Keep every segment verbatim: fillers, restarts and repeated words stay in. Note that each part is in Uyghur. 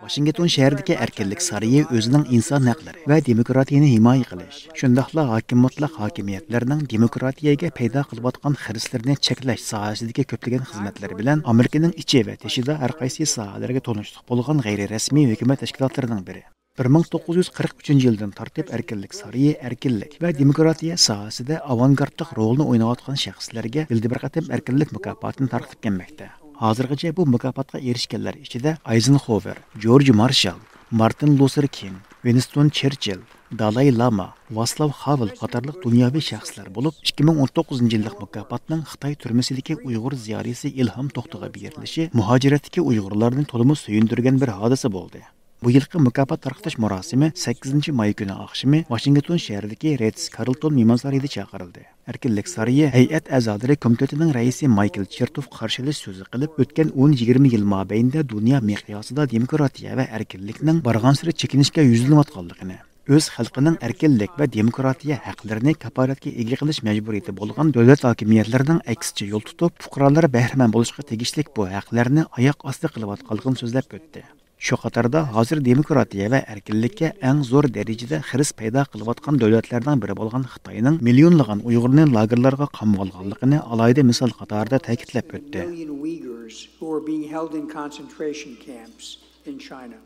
ۋاشىنگتون شەھىرىدىكى ئەركىنلىك سارىيى ئۆزىنىڭ ئىنسان ھەقلىرى ۋە دېموكراتىيەنى ھىمايە قىلىش، شۇنداقلا ھاكىم مۇتلەق ھاكىمىيەتلەرنىڭ دېموكراتىيەگە پەيدا قىلىۋاتقان خىرىسلىرىنى چەكلەش ساھەسىدىكى كۆپلىگەن خىزمەتلىرى بىلەن ئامېرىكىنىڭ ئىچى ۋە تېشىدا ھەر قايسى ساھەلەرگە تونۇشلۇق بولغان غەيرىي رەسمىي ھۆكۈمەت تەشكىلاتلىرىنىڭ بىرى. بىر مىڭ توققۇز يۈز قىرىق ئۈچىنچى يىلدىن تارتىپ ئەركىنلىك سارىيى ئەركىنلىك ۋە دېموكراتىيە ساھەسىدە ئاۋانگارتلىق رولىنى ئويناۋاتقان شەخسلەرگە يىلدا بىر قېتىم ئەركىنلىك مۇكاپاتىنى تارقىتىپ كەلمەكتە. ھازىرغىچە بۇ مۇكاپاتقا ئېرىشكەنلەر ئىچىدە ئايزېنخوۋېر، جورج مارشال، مارتىن لۇسېر كىڭ، ۋىنستون چېرچىل، دالاي لاما، ۋاسلاۋ خاۋېل قاتارلىق دۇنياۋى شەخسلەر بولۇپ، ئىككى مىڭ ئون توققۇزىنچى يىللىق مۇكاپاتنىڭ خىتاي تۈرمىسىدىكى ئۇيغۇر زىيالىيسى ئىلھام توختىغا بېرىلىشى مۇھاجىرەتتىكى ئۇيغۇرلارنى تولىمۇ سۆيۈندۈرگەن بىر ھادىسە بولدى. بۇ يىلقى مۇكاپات تارقىتىش مۇراسىمى سەككىزىنچى ماي كۈنى ئاخشىمى ۋاشىنگتون شەھىرىدىكى رېتس كارلتون مېھمانسارىيىدا چاقىرىلدى. ئەركىنلىك سارىيى ھەيئەت ئەزالىرى كومىتېتىنىڭ رەئىسى مايكل چېرتوف قارشى ئېلىش سۆزى قىلىپ، ئۆتكەن ئون يىگىرمە يىل مابەينىدە دۇنيا مىقياسىدا دېموكراتىيە ۋە ئەركىنلىكنىڭ بارغانسېرى چېكىنىشكە يۈزلىنىۋاتقانلىقىنى، ئۆز خەلقىنىڭ ئەركىنلىك ۋە دېموكراتىيە ھەقلىرىنى كاپالەتكە ئىگە قىلىش مەجبۇرىيىتى بولغان دۆلەت ھاكىمىيەتلىرىنىڭ ئەكسىچە يول تۇتۇپ، پۇقرالار بەھرىمەن بولۇشقا تېگىشلىك بۇ ھەقلەرنى ئاياق ئاستى قىلىۋاتقانلىقىنى سۆزلەپ ئۆتتى. شۇ قاتاردا ھازىر دېموكراتىيە ۋە ئەركىنلىككە ئەڭ زور دەرىجىدە خىرىس پەيدا قىلىۋاتقان دۆلەتلەرنىڭ بىرى بولغان خىتاينىڭ مىليونلىغان ئۇيغۇرنى لاگېرلارغا قامىغان ئىكەنلىكىنى ئالاھىدە مىسال قاتارىدا تەكىتلەپ ئۆتتى. Million Uyghurs who are being held in concentration camps in China.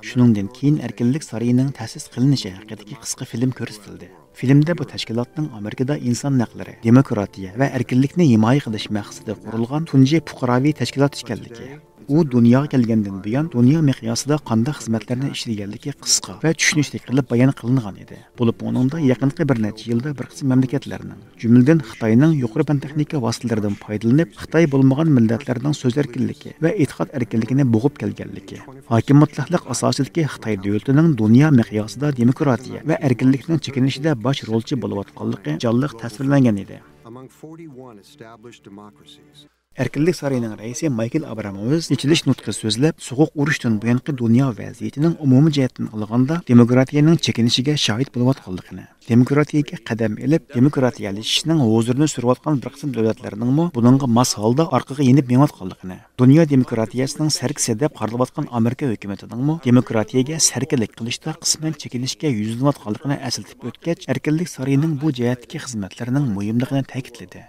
شۇنىڭدىن كېيىن ئەركىنلىك سارىيىنىڭ تەسىس قىلىنىشى ھەققىدىكى قىسقا فىلىم كۆرسىتىلدى. فىلىمدە بۇ تەشكىلاتنىڭ ئامېرىكىدا ئىنسان ھەقلىرى، دېموكراتىيە ۋە ئەركىنلىكنى ھىمايە قىلىش مەقسىتىدە قۇرۇلغان تۇنجى پۇقراۋى تەشكىلات ئىكەنلىكى، ئۇ دۇنياغا كەلگەندىن بۇيان دۇنيا مىقياسىدا قانداق خىزمەتلەرنى ئىشلىگەنلىكى قىسقا ۋە چۈشىنىشلىك قىلىپ بايان قىلىنغان ئىدى. بولۇپمۇ ئۇنىڭدا يېقىنقى بىر نەچچە يىلدا بىر قىسىم مەملىكەتلەرنىڭ، جۈملىدىن خىتاينىڭ يۇقىرى پەن تېخنىكا ۋاسىتىلىرىدىن پايدىلىنىپ، خىتاي بولمىغان مىللەتلەرنىڭ سۆز ئەركىنلىكى ۋە ئېتىقاد ئەركىنلىكىنى بوغۇپ كەلگەنلىكى، ھاكىم مۇتلەقلىق ئاساسىدىكى خىتاي دۆلىتىنىڭ دۇنيا مىقياسىدا دېموكراتىيە ۋە ئەركىنلىكنىڭ چېكىنىشىدە باش رولچى بولۇۋاتقانلىقى جانلىق تەسۋىرلەنگەن ئىدى. Among forty-one established democracies. ئەركىنلىك سارىيىنىڭ رەئىسى مايكل ئابراموۋىچ ئېچىلىش نۇتقى سۆزلەپ، سوغۇق ئۇرۇشتىن بۇيانقى دۇنيا ۋەزىيىتىنىڭ ئومۇمىي جەھەتتىن ئالغاندا دېموكراتىيەنىڭ چېكىنىشىگە شاھىت بولۇۋاتقانلىقىنى، دېموكراتىيەگە قەدەم ئېلىپ، دېموكراتىيەلىشىشنىڭ ھۇزۇرىنى سۈرۈۋاتقان بىر قىسىم دۆلەتلەرنىڭمۇ بۇنىڭغا ماس ھالدا ئارقىغا يېنىپ مېڭىۋاتقانلىقىنى، دۇنيا دېموكراتىيەسىنىڭ سەركىسى دەپ قارىلىۋاتقان ئامېرىكا ھۆكۈمىتىنىڭمۇ دېموكراتىيەگە سەركىلىك قىلىشتا قىسمەن چېكىنىشكە يۈزلىنىۋاتقانلىقىنى ئەسلىتىپ ئۆتكەچ، ئەركىنلىك سارىيىنىڭ بۇ جەھەتتىكى خىزمەتلىرىنىڭ مۇھىملىقىنى تەكىتلىدى.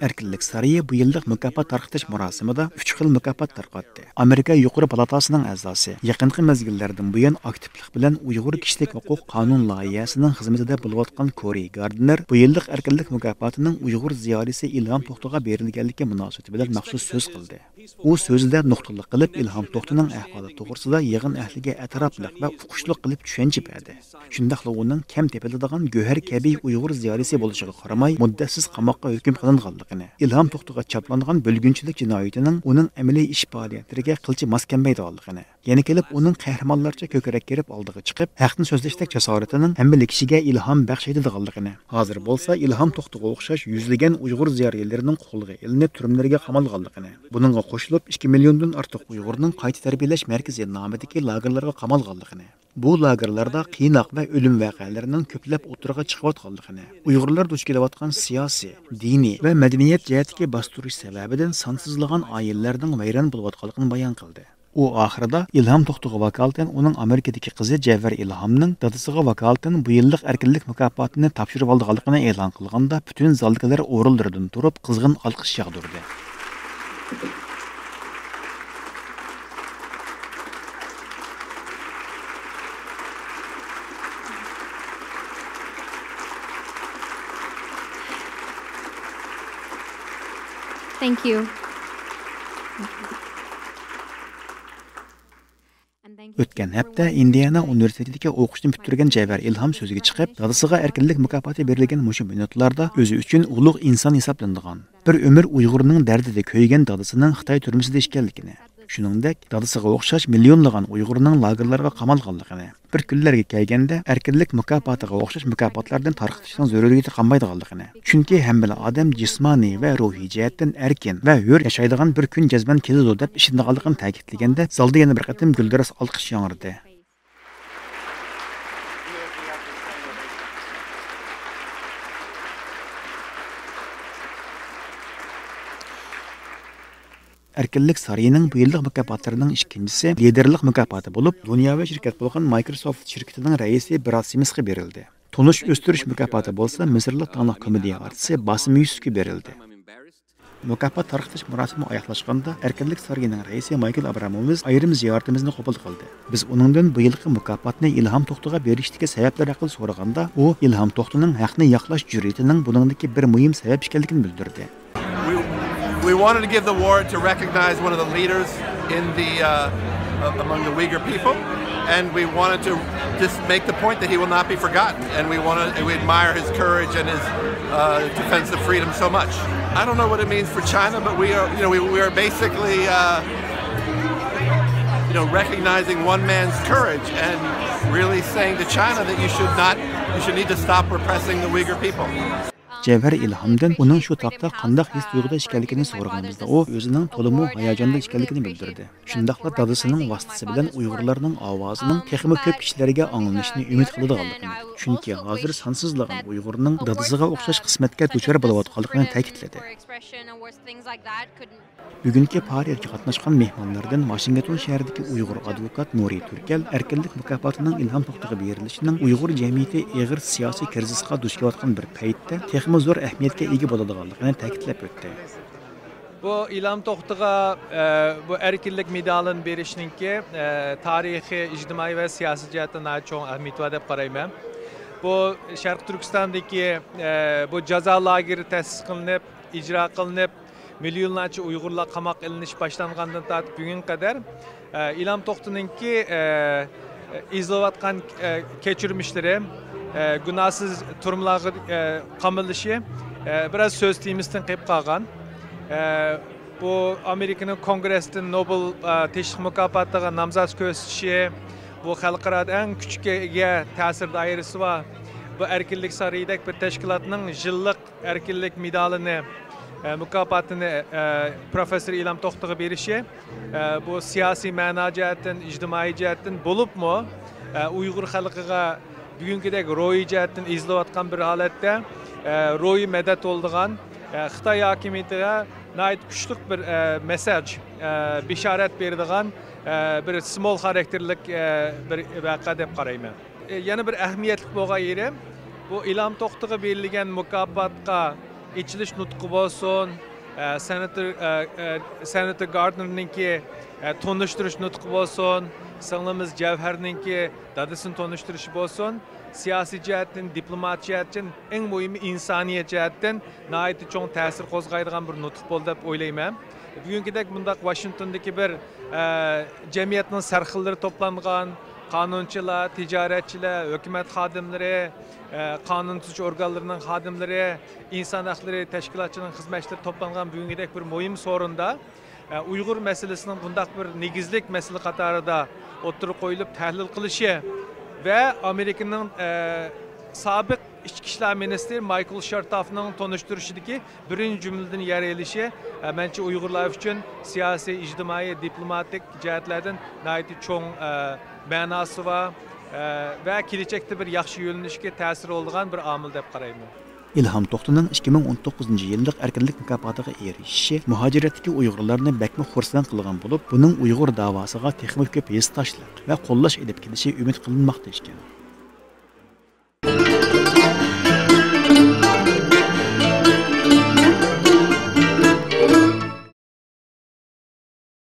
ئەركىنلىك سارىيى بۇ يىللىق مۇكاپات تارقىتىش مۇراسىمىدا ئۈچ خىل مۇكاپات تارقاتتى. ئامېرىكا يۇقىرى پالاتاسىنىڭ ئەزاسى، يېقىنقى مەزگىللەردىن بۇيان ئاكتىپلىق بىلەن ئۇيغۇر كىشىلىك ھوقۇق قانۇن لايىھەسىنىڭ خىزمىتىدە بولۇۋاتقان كورى گاردنېر بۇ يىللىق ئەركىنلىك مۇكاپاتىنىڭ ئۇيغۇر زىيالىيسى ئىلھام توختىغا بېرىلگەنلىكى مۇناسىۋىتى بىلەن مەخسۇس سۆز قىلدى. ئۇ سۆزىدە نۇقتىلىق قىلىپ ئىلھام توختىنىڭ ئەھۋالى توغرىسىدا يىغىن ئەھلىگە ئەتراپلىق ۋە ئۇقۇشلۇق قىلىپ چۈشەنچە بەردى. شۇنداقلا ئۇنىڭ كەم تېپىلىدىغان گۆھەر كەبى ئۇيغۇر زىيالىيسى بولۇشىغا قارىماي، مۇددەتسىز قاماققا ھۆكۈم قىلىنغانلىقىنى، ئىلھام توختىغا چاپلانغان بۆلگۈنچىلىك جىنايىتىنىڭ ئۇنىڭ ئەمەلىي ئىش پائالىيەتلىرىگە قىلچە ماس كەلمەيدىغانلىقىنى، يەنە كېلىپ ئۇنىڭ قەھرىمانلارچە كۆكرەك كېرىپ ئالدىغا چىقىپ، ھەقنى سۆزلەشتەك جاسارىتىنىڭ ھەممىلا كىشىگە ئىلھام بەخش ئېتىدىغانلىقىنى، ھازىر بولسا ئىلھام توختىغا ئوخشاش يۈزلىگەن ئۇيغۇر زىيالىيلىرىنىڭ قولغا ئېلىنىپ تۈرمىلەرگە قامالغانلىقىنى، بۇنىڭغا قوشۇلۇپ ئىككى مىليوندىن ئارتۇق ئۇيغۇرنىڭ قايتا تەربىيەلەش مەركىزى نامىدىكى لاگېرلارغا قامالغانلىقىنى، بۇ لاگېرلاردا قىيناق ۋە ئۆلۈم ۋەقەلىرىنىڭ كۆپلەپ ئوتتۇرىغا چىقىۋاتقانلىقىنى، ئۇيغۇرلار دۇچ كېلىۋاتقان سىياسىي، دىنىي ۋە مەدەنىيەت جەھەتتىكى باستۇرۇش سەۋەبىدىن سانسىزلىغان ئائىلىلەرنىڭ ۋەيران بولۇۋاتقانلىقىنى بايان قىلدى. ئۇ ئاخىرىدا ئىلھام توختىغا ۋاكالىتەن ئۇنىڭ ئامېرىكىدىكى قىزى جەۋھەر ئىلھامنىڭ دادىسىغا ۋاكالىتەن بۇ يىللىق ئەركىنلىك مۇكاپاتىنى تاپشۇرۇۋالىدىغانلىقىنى ئېلان قىلغاندا، پۈتۈن زالدىكىلەر ئورۇنلىرىدىن تۇرۇپ، قىزغىن ئالقىش ياغدۇردى. Thank you. ئۆتكەن ھەپتە ئىندىئانا ئۇنىۋېرسىتېتىدىكى ئوقۇشنى پۈتتۈرگەن جەۋھەر ئىلھام سۆزگە چىقىپ، دادىسىغا ئەركىنلىك مۇكاپاتى بېرىلگەن مۇشۇ مىنۇتلاردا ئۆزى ئۈچۈن ئۇلۇغ ئىنسان ھېسابلىنىدىغان، بىر ئۆمۈر ئۇيغۇرنىڭ دەردىدە كۆيگەن دادىسىنىڭ خىتاي تۈرمىسىدە ئىكەنلىكىنى، شۇنىڭدەك دادىسىغا ئوخشاش مىليونلىغان ئۇيغۇرنىڭ لاگېرلارغا قامالغانلىقىنى، بىر كۈنلەرگە كەلگەندە ئەركىنلىك مۇكاپاتىغا ئوخشاش مۇكاپاتلاردىن تارقىتىشنىڭ زۆرۈرىيىتى قالمايدىغانلىقىنى، چۈنكى ھەممىلا ئادەم جىسمانىي ۋە روھىي جەھەتتىن ئەركىن ۋە ھۆر ياشايدىغان بىر كۈن جەزمەن كېلىدۇ، دەپ ئىشىنىدىغانلىقىنى تەكىتلىگەندە، زالدا يەنە بىر قېتىم گۈلدۈراس ئالقىش ياڭرىدى. ئەركىنلىك سارىيىنىڭ بۇ يىللىق مۇكاپاتلىرىنىڭ ئىككىنچىسى لىدېرلىق مۇكاپاتى بولۇپ، دۇنياۋى شىركەت بولغان مايكروسوفت شىركىتىنىڭ رەئىسى براد سىمسقا بېرىلدى. تونۇش ئۆستۈرۈش مۇكاپاتى بولسا مىسىرلىق داڭلىق كومېدىيە ئارتىسى باسىم يۈسۈپكە بېرىلدى. مۇكاپات تارقىتىش مۇراسىمى ئاياغلاشقاندا، ئەركىنلىك سارىيىنىڭ رەئىسى مايكل ئابراموۋىچ ئايرىم زىيارىتىمىزنى قوبۇل قىلدى. بىز ئۇنىڭدىن بۇ يىلقى مۇكاپاتنى ئىلھام توختىغا بېرىشتىكى سەۋەبلەر ھەققىدە سورىغاندا، ئۇ ئىلھام توختىنىڭ ھەقنى ياقلاش جۈرئىتىنىڭ بۇنىڭدىكى بىر مۇھىم سەۋەب ئىكەنلىكىنى بىلدۈردى. We, we wanted to give the award to recognize one of the leaders in the, uh, uh, among the Uyghur people, and we wanted to just make the point that he will not be forgotten, and we wanted, we admire his courage and his, uh, defense of freedom so much. I don't know what it means for China, but we are, you know, we, we are basically, uh, you know, recognizing one man's courage and really saying to China that you should not, you should need to stop repressing the Uyghur people. جەۋھەر ئىلھامدىن ئۇنىڭ شۇ تاپتا قانداق ھېس تۇيغۇدا ئىكەنلىكىنى سورىغىنىمىزدا، ئۇ ئۆزىنىڭ تولىمۇ ھاياجاندا ئىكەنلىكىنى بىلدۈردى. شۇنداقلا دادىسىنىڭ ۋاسىتىسى بىلەن ئۇيغۇرلارنىڭ ئاۋازىنىڭ تېخىمۇ كۆپ كىشىلەرگە ئاڭلىنىشىنى ئۈمىد قىلىدىغانلىقىنى، چۈنكى ھازىر سانسىزلىغان ئۇيغۇرنىڭ دادىسىغا ئوخشاش قىسمەتكە دۇچار بولۇۋاتقانلىقىنى تەكىتلىدى. بۈگۈنكى پائالىيەتكە قاتناشقان مېھمانلاردىن ۋاشىنگتون شەھىرىدىكى ئۇيغۇر ئادۋوكات نۇرى تۈركەل ئەركىنلىك مۇكاپاتىنىڭ ئىلھام توختىغا بېرىلىشىنىڭ ئۇيغۇر جەمئىيىتى ئېغىر سىياسىي كىرىزىسقا دۇچ كېلىۋاتقان بىر پەيتتە تېخىمۇ زور ئەھمىيەتكە ئىگە بولىدىغانلىقىنى تەكىتلەپ ئۆتتى. بۇ ئىلھام توختىغا، ئە، بۇ ئەركىنلىك مېدالىنى بېرىشنىڭكى، ئە، تارىخىي، ئىجتىمائىي ۋە سىياسىي جەھەتتىن ناھايىتى چوڭ ئەھمىيىتى بار دەپ قارايمەن. بۇ شەرقىي تۈركىستاندىكى، ئە، بۇ جازا لاگېرى تەسىس قىلىنىپ، ئىجرا قىلىنىپ، مىليونلارچە ئۇيغۇرلار قاماققا ئېلىنىش باشلانغاندىن تارتىپ بۈگۈنگە قەدەر، ئە، ئىلھام توختىنىڭكى، ئە، ئېزىلىۋاتقان، ئە، كەچۈرمىشلىرى، ئە، گۇناھسىز تۈرمىلەرگە، ئە، قامىلىشى، ئە، بىراز سۆز تېمىسىدىن قېلىپ قالغان. ئە، بۇ ئامېرىكىنىڭ كونگرېسىدىن نوبېل، ئە، تىنچلىق مۇكاپاتىغا نامزات كۆرسىتىشى، بۇ خەلقئارادا ئەڭ كۈچكە ئىگە تەسىر دائىرىسى بار، بۇ ئەركىنلىك سارىيىدەك بىر تەشكىلاتنىڭ يىللىق ئەركىنلىك مېدالىنى، ئە، مۇكاپاتىنى، ئە، پروفېسسور ئىلھام توختىغا بېرىشى، ئە، بۇ سىياسىي مەنا جەھەتتىن، ئىجتىمائىي جەھەتتىن بولۇپمۇ، ئە، ئۇيغۇر خەلقىگە بۈگۈنكىدەك روھىي جەھەتتىن ئېزىلىۋاتقان بىر ھالەتتە، ئە، روھىي مەدەت بولىدىغان، ئە، خىتاي ھاكىمىيىتىگە ناھايىتى كۈچلۈك بىر، ئە، مېسساژ، ئە، بېشارەت بېرىدىغان، ئە، بىر سىمۋول خاراكتېرلىك، ئە، بىر ۋەقە دەپ قارايمەن. ئە، يەنە بىر ئەھمىيەتلىك بولغان يېرى، بۇ ئىلھام توختىغا بېرىلگەن مۇكاپاتقا ئېچىلىش نۇتقى بولسۇن، ئە، سېناتور، ئە، ئە، سېناتور گاردنېرنىڭكى، ئە، تونۇشتۇرۇش نۇتقى بولسۇن، سىڭلىمىز جەۋھەرنىڭكى دادىسىنى تونۇشتۇرۇشى بولسۇن، سىياسىي جەھەتتىن، دىپلومات جەھەتتىن، ئەڭ مۇھىمى ئىنسانىيەت جەھەتتىن ناھايىتى چوڭ تەسىر قوزغايدىغان بىر نۇتۇق بولدى دەپ ئويلايمەن. بۈگۈنكىدەك بۇنداق ۋاشىنگتوندىكى بىر، ئە، جەمئىيەتنىڭ سەرخىللىرى توپلانغان، قانۇنچىلار، تىجارەتچىلەر، ھۆكۈمەت خادىملىرى، ئە، قانۇن تۇتۇش ئورگانلىرىنىڭ خادىملىرى، ئىنسان ھەقلىرى تەشكىلاتچىلىرىنىڭ خىزمەتچىلىرى توپلانغان بۈگۈنكىدەك بىر مۇھىم سورۇندا، ئە، ئۇيغۇر مەسىلىسىنىڭ بۇنداق بىر نېگىزلىك مەسىلە قاتارىدا ئوتتۇرىغا قويۇلۇپ تەھلىل قىلىشى ۋە ئامېرىكىنىڭ، ئە، سابىق ئىچكى ئىشلار مىنىستىرى مايكل شېرتافنىڭ تونۇشتۇرۇشىدىكى بىرىنچى جۈملىدىن يەر ئېلىشى، ئە، مەنچە ئۇيغۇرلار ئۈچۈن سىياسىي، ئىجتىمائىي، دىپلوماتىك جەھەتلەردىن ناھايىتى چوڭ، ئە، مەناسى بار، ئە، ۋە كېلەچەكتە بىر ياخشى يۆنىلىشكە تەسىرى بولىدىغان بىر ئامىل دەپ قارايمەن. ئىلھام توختىنىڭ ئىككى مىڭ ئون توققۇزىنچى يىللىق ئەركىنلىك مۇكاپاتىغا ئېرىشىشى مۇھاجىرەتتىكى ئۇيغۇرلارنى بەكمۇ خۇرسەن قىلغان بولۇپ، بۇنىڭ ئۇيغۇر داۋاسىغا تېخىمۇ كۆپ ھېسداشلىق ۋە قوللاش ئېلىپ كېلىشى ئۈمىد قىلىنماقتا ئىكەن.